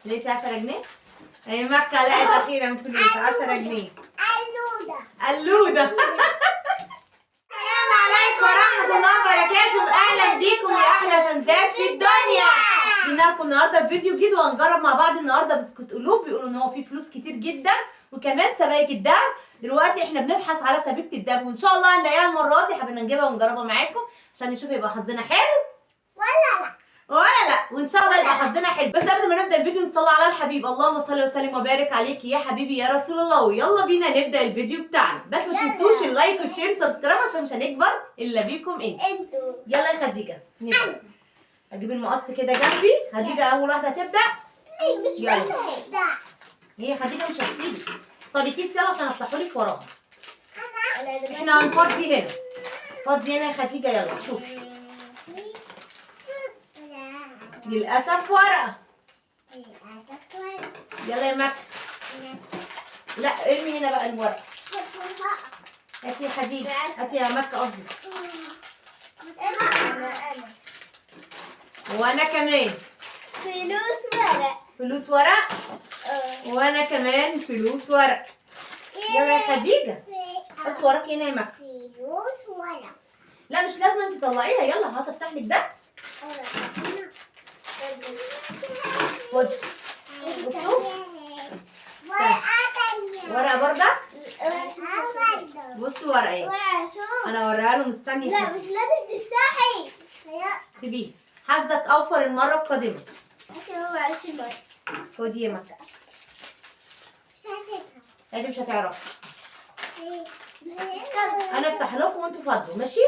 لقيتي 10 جنيه؟ اهي مكة لقت اخيرا فلوس 10 جنيه. اللودة. اللودة. السلام عليكم ورحمة الله وبركاته، اهلا بيكم يا احلى فانزات في الدنيا. جينا لكم النهارده بفيديو جديد وهنجرب مع بعض النهارده بسكوت قلوب. بيقولوا ان هو فيه فلوس كتير جدا وكمان سبائك الدهب. دلوقتي احنا بنبحث على سبيكة الدهب وان شاء الله هنلاقيها المرة دي. حابين نجيبها ونجربها معاكم عشان نشوف يبقى حظنا حلو ولا لا ولا لا، وان شاء الله يبقى حظنا حلو. بس قبل ما نبدا الفيديو نصلي على الحبيب، اللهم صل وسلم وبارك عليك يا حبيبي يا رسول الله. ويلا بينا نبدا الفيديو بتاعنا، بس ما تنسوش ال like وال share subscribe عشان مش هنكبر الا بيكم انتوا. يلا يا خديجة نبدا. اجيب المقص كده جنبي. خديجة اول واحدة هتبدا. مش يلا. بدا. هي خديجة مش هتسيبك. طب الكيس يلا عشان افتحهولك وراها. انا احنا هنفضي هنا، فضي هنا يا خديجة. يلا شوفي، للاسف ورقة. يلا يا مكة. لا ارمي هنا بقى الورقة. هاتي يا خديجة، هاتي يا مكة قصدي. وانا كمان فلوس ورق. فلوس ورق. وانا كمان فلوس ورق. يلا يا خديجة حطي وراك هنا يا مكة. فلوس ورق. لا مش لازم انت تطلعيها. يلا هتفتح لك ده. خدي بصوا ورقة تانية. ورقة برضه. بصوا ورقة اهي. ورقة شوف. انا اوريها له مستني. لا مش لازم تفتحي. سيبيه، حظك اوفر المرة القادمة. معلش المرة. خدي يا مكة. مش هسيبها. انت مش هتعرفي. انا افتح لكم وانتوا فضوا. ماشي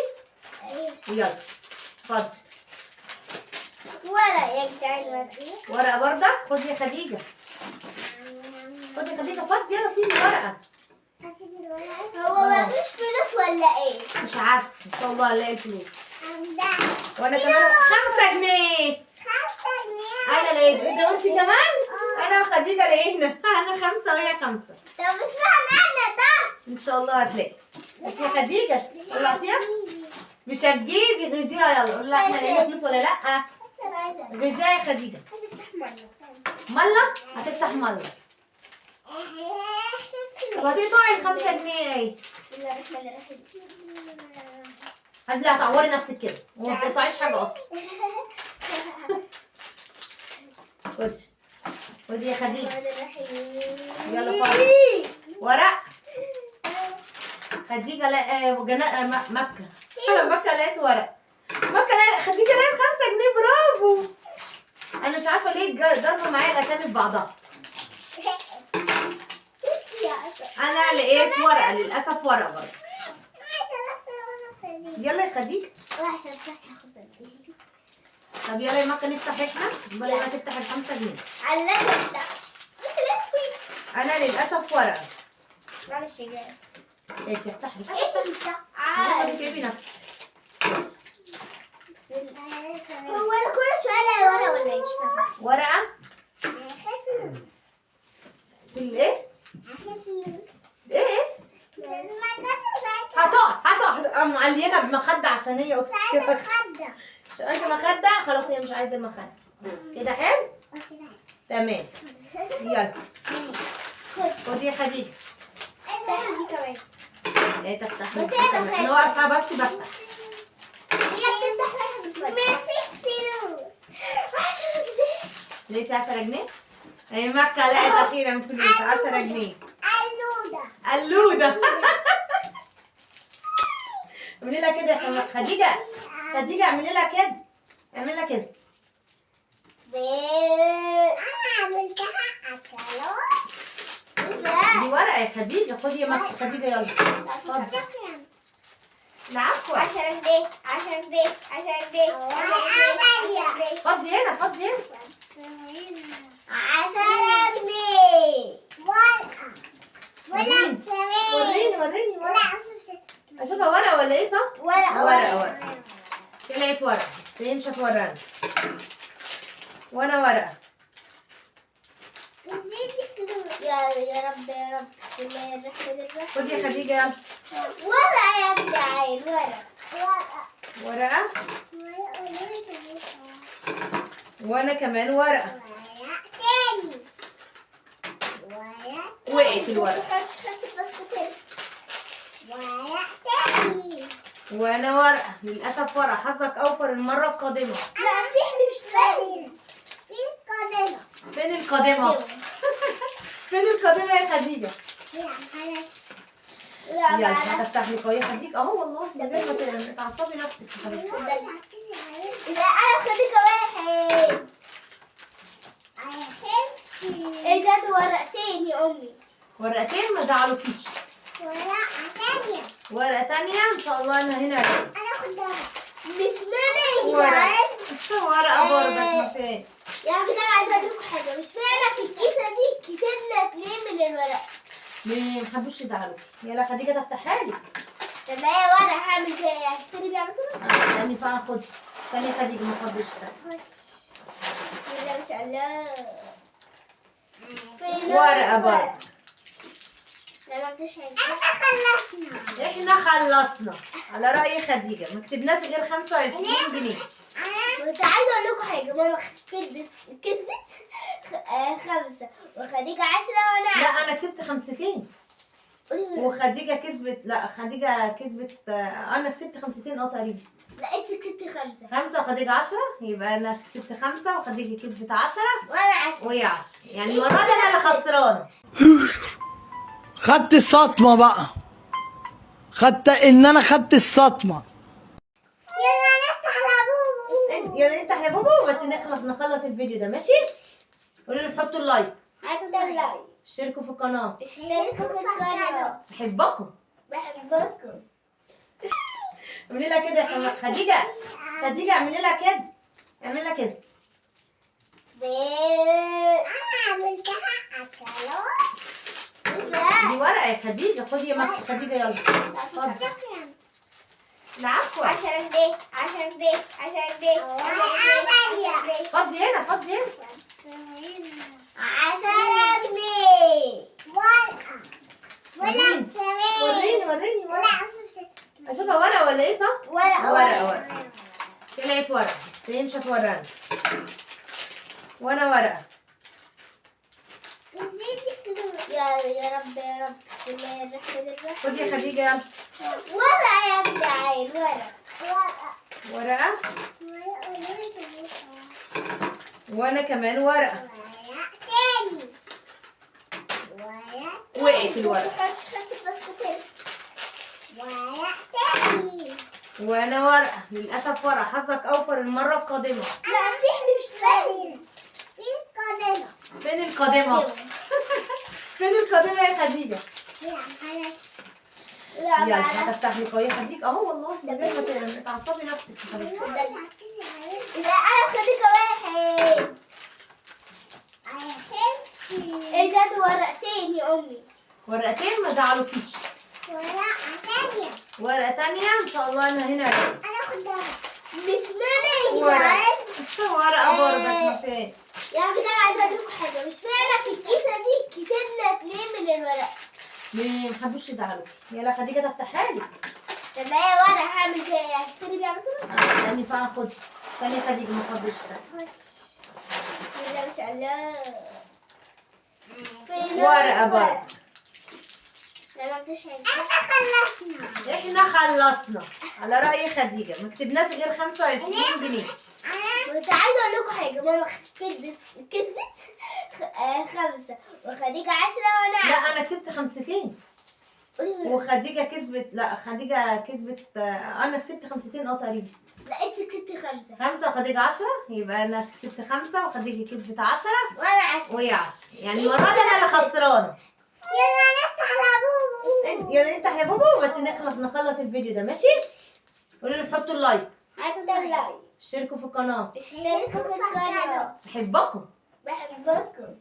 يلا فضي. ورق يا جدعان ورق. ورقة برضه. خدي يا خديجة، خدي يا خديجة فضي. يلا سيبي الورقة. هو ما فيش فلوس ولا ايه؟ مش عارفه، ان شاء الله هنلاقي الفلوس. وانا كمان 5 جنيه. 5 جنيه. انا لقيت. ايه ده وانت كمان؟ انا وخديجة لقينا. انا 5 وهي 5. طب مش معنى انا ده. ان شاء الله هتلاقي. بس يا خديجة طلعتيها؟ مش هتجيبي، غزيها. يلا قول لها احنا لقينا فلوس ولا لا. انا عايزه غزيها يا خديجة. عايزه افتح مرة. ملة هتفتح ملة. طب هتقطعي 5 جنيه اهي. بسم الله الرحمن الرحيم. هتلاقي هتعوري نفسك كده وما بتقطعيش حاجة اصلا. خدي خدي يا خديجة. يلا فاضي ورق. خديجة لا جناء مكة. مكة لقيت ورق. مكة لقيت، خديجة لقيت 5 جنيه. برافو. انا مش عارفه ليه ضربه معايا الاسامي ببعضها. انا لقيت ورقة للاسف، ورقة برضه. يلا يا خديجة. طب يلا يا مكة نفتح احنا ولا ما تفتح ال5 جنيه؟ انا للاسف ورقة. معلش يا جدعان. ماشي افتحي. انت تجيبي نفسك. هو انا كل شوية الاقي ورقة ولا ايه؟ مش فاهمه. ورقة في الايه؟ ايه؟ هتقع هتقع. معلينا بمخده عشان هي قصيرة. مش عايزه مخده؟ خلاص هي مش عايزه المخدة. كده حلو؟ تمام. يلا خدي يا خديجة. افتحي دي كمان. ايه تفتح؟ بس هي ما فيهاش. انا واقفة بس بفتح. هي بتفتح لك. ما فيش فلوس. 10 جنيه. لقيتي 10 جنيه؟ اهي مكة لقت اخيرا فلوس 10 جنيه. اللودة. اللودة. اعملي لها كده يا خديجة. خديجة اعملي لها كده. اعملي لها كده. انا عملتها اكلات. دي ورقة يا خديجة. خدي يا مكة. خديجة يلا. اتفضلي. العفو. 10 جنيه 10 جنيه 10 جنيه 10 جنيه. فضي هنا، فضي هنا. 10 جنيه. ورقة. وريني وريني وريني ورقة. اشوفها ورقة ولا ايه؟ طب ورقة ورقة ورقة. طلعت ورقة. هي مش هتورينا. وانا ورقة. يا رب يا رب. بسم الله الرحمن الرحيم. خدي يا خديجة يلا. ورقة يا جدعان ورقة. ورقة. ورقة. وانا كمان ورقة. ورق تاني. وقعت الورقة. خدت بسكوتين. ورق تاني. وانا ورقة، للاسف ورقة. حظك اوفر المرة القادمة. لا بس احنا مش لازم. فين القادمة؟ فين القادمة؟ فين القادمة يا خديجة؟ لا معلش. لا يلا معلش. هتفتح لك اهو يا خديجة اهو، والله من غير ما تعصبي نفسك يا حبيبتي. لا انا خديجة واحد. ايه ده؟ ورقتين يا امي. ورقتين ما زعلوكيش. ورقة تانية. ورقة تانية ان شاء الله. انا هنا انا اخد مش معنى يا ورقة. جدعان. ورقة برضك ما فيهاش. يا جدعان عايزة اقول لكم حاجة، مش معنى في الكيسة دي كسبنا 2 من الورق. ما حبوش يزعلوكي. يلا خديجة تفتحها لي. طب ما هي ورقة هعمل فيها ايه؟ هشتري بيها مثلا؟ استني بقى، خدي. استني يا خديجة ما تفضلش ده. بسم الله ما شاء الله. فين ورقة برضه. لا ما عملتش حاجة. احنا خلصنا. احنا خلصنا على رأي خديجة، ما كسبناش غير 25 جنيه. بس عايزة اقول لكم حاجة، ماما كسبت 5 وخديجة 10 وانا 10. لا انا كسبت 5 وخديجة كسبت، لا خديجة كسبت، انا كسبت 5 تقريبا. لا انت كسبتي 5. 5 وخديجة 10، يبقى انا كسبت 5 وخديجة كسبت 10 وانا 10 وهي 10. يعني المرة دي انا اللي خسرانة. خدت الصدمة بقى، خدت ان انا خدت الصدمة. يلا نفتح لابوبو. يلا نفتح يا بوبو، بس نخلص الفيديو ده ماشي؟ قولوا لهم حطوا ال like، حطوا ال like، اشتركوا في القناة، اشتركوا في القناة. بحبكم بحبكم. اعملي لها كده يا خديجة. خديجة اعملي لها كده، اعملي لها كده. انا عملتها اكلات. دي ورقة يا خديجة، خدي يا خديجة يلا. اتفضلي. العفو. عشان دي، عشان دي، عشان دي، عشان دي. فضي هنا، فضي هنا. 10 جنيه. ورقة. وريني وريني وريني ورقة. اشوفها ورقة ولا ايه؟ طب ورقة. ورقة ورقة. طلعت ورقة، هي مش هتورقنا. وانا ورقة. يا يا رب يا رب، بسم الله الرحمن الرحيم. خدي يا خديجة يلا. ورقة يا جدعان، ورقة. ورقة. وانا كمان ورقة. ورقة تاني. ورقة. وقعت الورقة. خدت بسكوتين. ورقة تاني. وانا ورقة، للأسف ورقة. حظك أوفر المرة القادمة. لا بس احنا مش لازم. فين القادمة؟ فين القادمة؟ فين القادمة يا خديجة؟ لا معلش. لا يلا معلش. هتفتح لك اهو يا خديجة اهو، والله من غير ما تعصبي نفسك يا حبيبتي. لا انا خديجة واحد. ايه ده؟ ورقتين يا امي. ورقتين ما زعلوكيش. ورقة تانية. ورقة تانية ان شاء الله. انا هنا انا اخد مش معنى يا ورقة. جدعان. ورقة برضك ما فيهاش. يا جدعان عايزة اقول لكم حاجة، مش معنى في الكيسة دي كسبنا 2 من الورق. ما حبوش يزعلوكي. يلا خديجة تفتحها لي. طب ما هي ورقة هعمل فيها ايه؟ هشتري بيها مثلا؟ استني بقى، خدي. استني يا خديجة ما تفضلش ده. بسم الله ما شاء الله. ورقة برضه. لا ما عملتش حاجة. احنا خلصنا. احنا خلصنا على رأي خديجة، ما كسبناش غير 25 جنيه. بس عايزة اقول لكم حاجة، ماما كسبت 5 وخديجة 10 وانا 10. لا انا كسبت 5 وخديجة كسبت، لا خديجة كسبت، انا كسبت 5 تقريبا. لا انت كسبتي 5. 5 وخديجة 10، يبقى انا كسبت 5 وخديجة كسبت 10 وانا 10 وهي 10. يعني المرة دي انا اللي خسرانة. يلا نفتح لابوبو. يلا نفتح يا بوبو، بس نخلص الفيديو ده ماشي؟ قولوا لهم حطوا ال like، حطوا ال like، اشتركوا في القناة، اشتركوا في القناة. بحبكم بحبكم.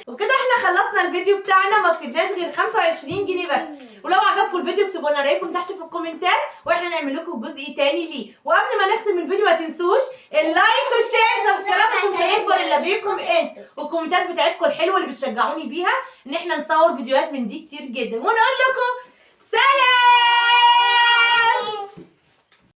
وكده احنا خلصنا الفيديو بتاعنا، ما كسبناش غير 25 جنيه بس. ولو عجبكم الفيديو اكتبوا لنا رايكم تحت في الكومنتات، واحنا نعمل لكم جزء تاني ليه. وقبل ما نختم الفيديو ما تنسوش ال like وال share subscribe، عشان مش هيكبر الا بيكم انتوا، والكومنتات بتاعتكم الحلوة اللي بتشجعوني بيها ان احنا نصور فيديوهات من دي كتير جدا. ونقول لكم سلام.